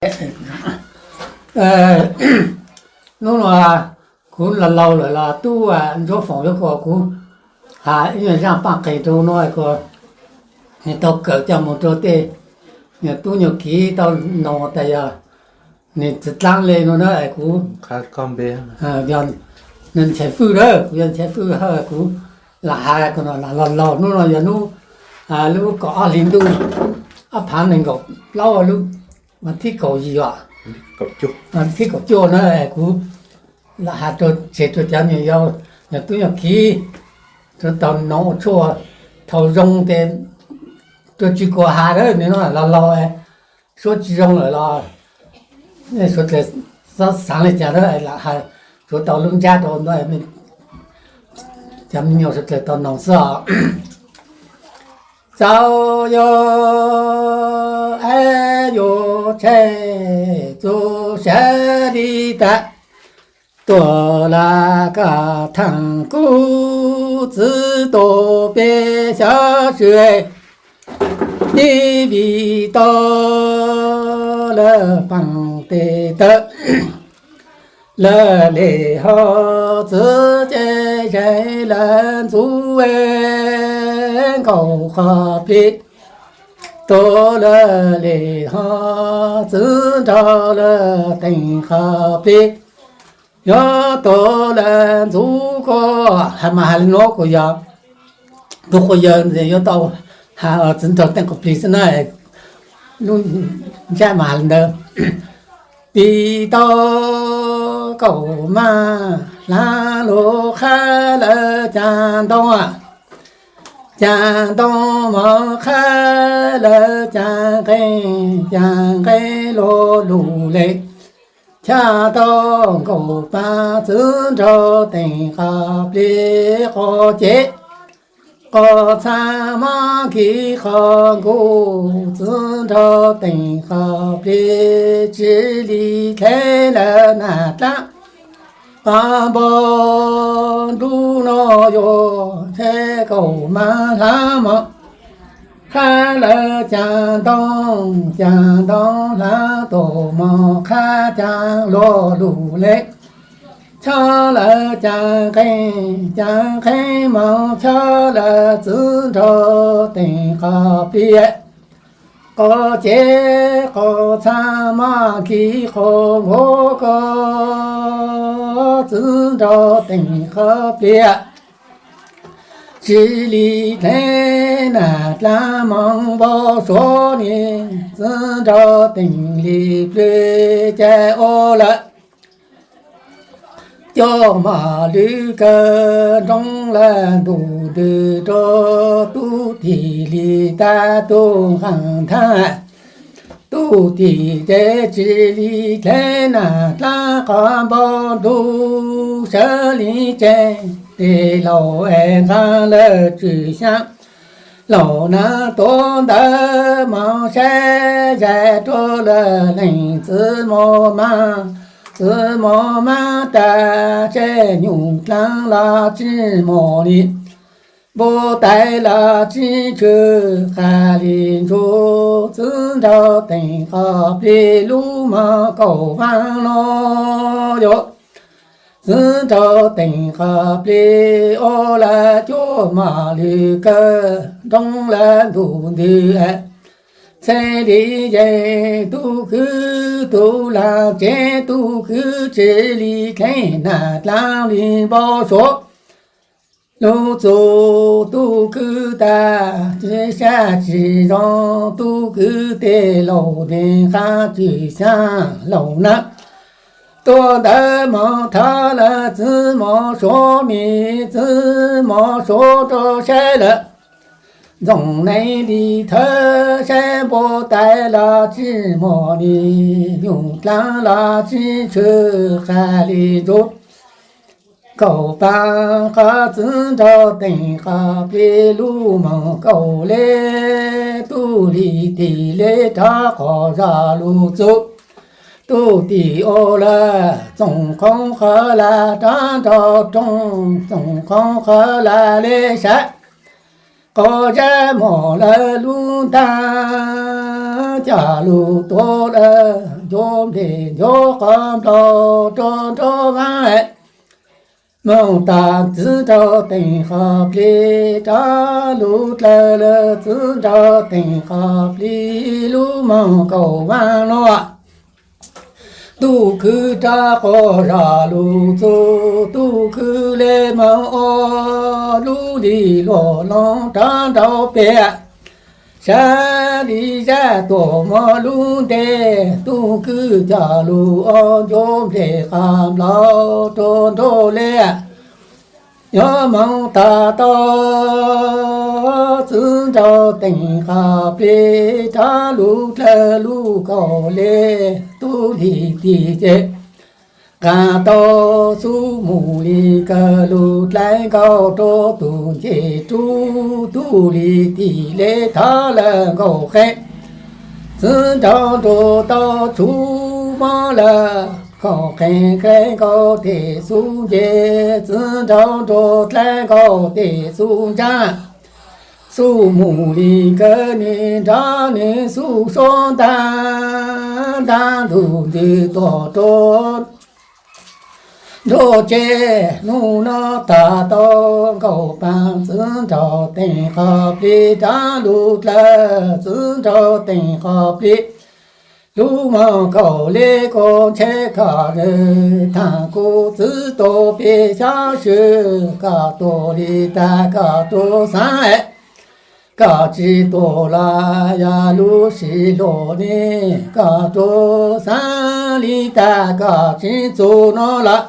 Hnub no kuv laus laus lawm los tub Ntsuab Foom yuav kom kuv has ib nyuag zaj paj qeeg rau no kom nws tau kawm coj mus rau tej nyuag tub nyuag kiv tau noog tas yog nws txiv dlaab le no na es kuv, yog nws Nchaiv Fwj na, kuv yog Nchaiv Fwj Hawj, kuv lam has kom no laus laus. Hnub no yog hnub lub kaum ob hli ntuj ob phav nees nkaum plaub lub vas thib kaum yim os, thib kaum cuaj na es kuv lam has rau tseg rau cov nyuag tub nyuag kiv rau tau noog ua tshuaj thaum zoo tes rau tsis kuas has na, nws no laus laus suab tsis zoo lawm los suav dlawg xaav le caag na lam has, suav tau lub ntsab rau cov me nyuam suav dlawg tau noog xwb os. Txaus yog, ab, yuav tseg txuj sa li tas, tuaj lawm koj theej kuv txiv tuaj peb xyov swm, ib vim tau lawv paab tes tawm, lawv le ho txiv ces zeeg lawv ntxub nkaus qhov plig, tuaj lawv le ho txiv nrog lawv teem qhov plig, yog tuaj lawv ntxub kuv. Has mas has li nuav kuv yog tug quas yawg yuav tau has txiv nrog teem qhov plig xwb na. Lub ntsab mas has li ntawd. Vim tau kaum maj hlaav lug qha lawv caag ntoo, caag ntoo moog qha lawv caag nqeeb, caag nqeeb lug lug le, chaw tau nkaus paab txiv nrog teem qhov plig quas cev, quas txha mob kiv quas nkuj txiv nrog teem qhov plig tsi li dleb lawv nag dlaab. Qhov npau ntuj no yuav tseg kaum maj hlaav moog qha lawv caag ntoo, caag ntoo hlaav tuaj moog qha caag lug lug le, chaw lawv caag nqeeb, caag nqeeb moog chaw lawv txiv nrog teem qhov plig, quas cev quas txha mob kiv quas nkuj quas txiv nrog teem qhov plig tsi li dleb nag dlaab moog npau suav ni, txiv nrog teem li plwg ca ua lawm. Coj maj lwm kawg nroo lawm ntuj ntws rua, tub tim li tag tub nqaa thaab, tub tim ces tsi li dleb nag dlaab qhov npau ntuj sawv li tsev, tes laus es nqaa lawv tswm xyaa, laus naav tuav ntawv moog saib zag rua lawv leej txiv mos mas, txiv mos mas tas seb nyuj dlaab los tsi mos li, npua tais los tsi tshwm qas li ntsuj, txiv nrog teem qhov plig lub moog kaum vaag no yuav txiv nrog teem qhov plig ua lawm cuaj maj lwm kawg nroo lawm ntuj ntws, txhij li yeej tub kwv tub laag tsev, tub kwv tsi li dleb nag dlaab li npau suav, lug txug tub kwv tag tsi sab tsi zoo, tub kwv tes laus tes nqaa tswm xyaa laus naav tuav ntawv moog thov lawm txiv mos suav, me txiv mos suav rua saib lawm ntxoov neeb li thawb, saib npua tais los tsi mos li, nyuj dlaab los tsi tshwm qas li ntsuj, kaum paag qhov txiv nrog teem qhov plig lub moog kaum le, tub li tim le rov qos zog lug txug, tub tim ua lawm txoov qoob qhov laj rov nrog rooj, txoov qoob qhov laj le saib, quas zab mos lawm lub ntaag caj lug tuav lawm, ncuav nplej ncuav qhov nplawg rau nraud vaj. Moog tag txiv nraug teem qhov plig, rov lug dlawg lawm txiv nraug teem qhov plig, lub moog kaum vaag nuav. Tub kwv rov quas zog lug txug, tub kwv le moog ua lub lig luam loo rov nrau piam. Sab li zaj tuam muaj lub ntev, tub kwv coj lug ua ncuav nplej qhov nplawg rau nraud le. Yuav moog tag tau txiv nraug teem qhov plig, rov lug dlawg lub kaum le, tub lig tim ces qaag tau xub mus li kawg lug dlaim nkaus rau tug ncej rub, tub lig tim le thov lawm nkaus qee. Txiv nraug nrug tau tshuv mob lawm, kaum qee dlaim nkaus tej xub ncej, txiv nraug nrug dlaim nkaus tej xub ntsaab. Xub mus li kawg nwg nrov nwg xub suav ntaag, ntaag ntug ntws tuaj rua nruab tsev. Nub nua tag tau nkaus paag, txiv nraug teem qhov plig rov lug dlawg, txiv nraug teem qhov plig. Lub moog kaum le kuv ntshe koj le, thaam kuv txiv tuaj peb xyov swb, koj tuaj li tag koj rua xaav, koj tsi tuaj los yog lub sij hawm ne, koj rua xaav li tag koj tsi txug nuav los.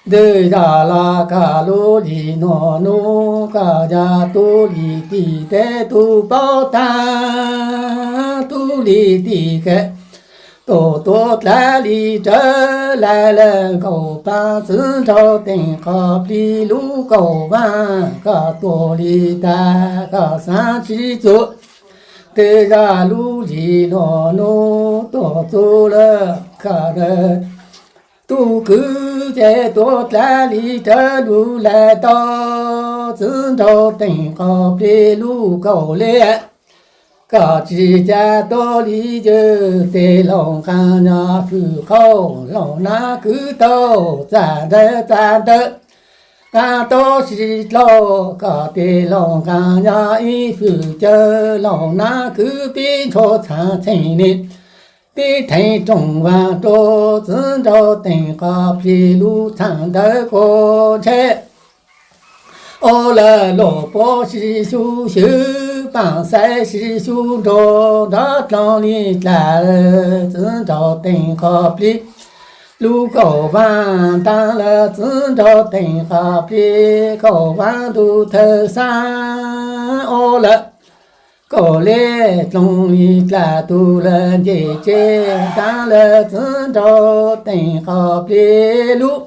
Ntws yog los koj lub lig nuav nub, koj yog tub lig tim teb tub paub tag, tub lig tim kev tuaj tuav dlaab li rawv lawm nkaus paag, txiv nraug teem qhov plig lub kaum vaag, koj tuaj li tag koj xaav tsi txug. Ntws yog lub lig nuav nub tuaj txug lawm koj le, tub kwv ces tuav dlaab li rawv lug lawm tau, txiv nraug teem qhov plig lub kaum le. Koj tsi ca tuaj li yawg tej laug nqaa nyob fwm qaug, laug nab kwv tau txag ntawv txag ntawv, nqaa tau sib dlaug. Koj tej laug nqaa nyob ib fwm cawv, laug nab kwv pib ntshua txhav txheej ni, pib theej rooj vaag rua txiv nraug teem qhov plig lub txhav ntawv kuv ntshe ua lawm luag puab sib xub xwb, paaj xaiv sib xub nrug nrov dloo li dlaag. Txiv nraug teem qhov plig lub kaum vaag ntaag lawm, txiv nraug teem qhov plig kaum vaag ntug thawj xaab ua lawm. Kaum le dloo li dlaag tug lawm ncej tsev, ntaag lawm txiv nraug teem qhov plig lub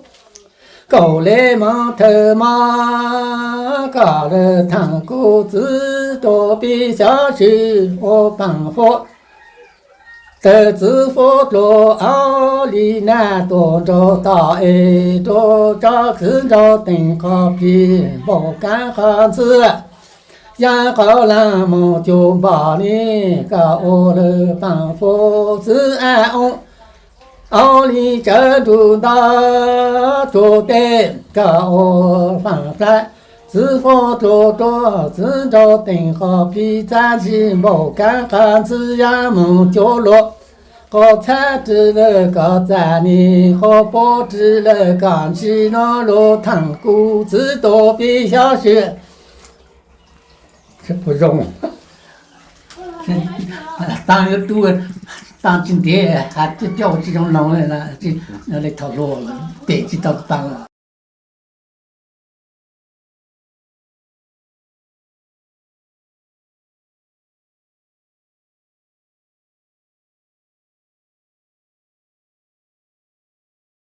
kaum le moog thawj moog, koj le thaam kuv txiv tuaj peb xyov swb ua paaj fuab. Tawg txiv fuab dlua auv li nag tuaj nrug tog es rua tso txiv nraug teem qhov plig npaum kaav qhov ntxwv. Yaaj qhov laag moog cuag npog ni, koj ua le paaj fuab txiv ab oo auv li tsawv nrug nto tsuag teg, koj ua faam flav txiv fuab dlua rua txiv nraug teem qhov plig txav ntsig npaum kaav qhov ntxwv. Yaaj moog cuag luag qhov txhab ris lawm koj txaj ni, qhov puab ris lawm koj ntsis, nub lug thaam kuv txiv tuaj peb xyov swb. Taab tub, taab tsi ntev has coj tsi zoo noog le, thaum luag pem tsi tau taab.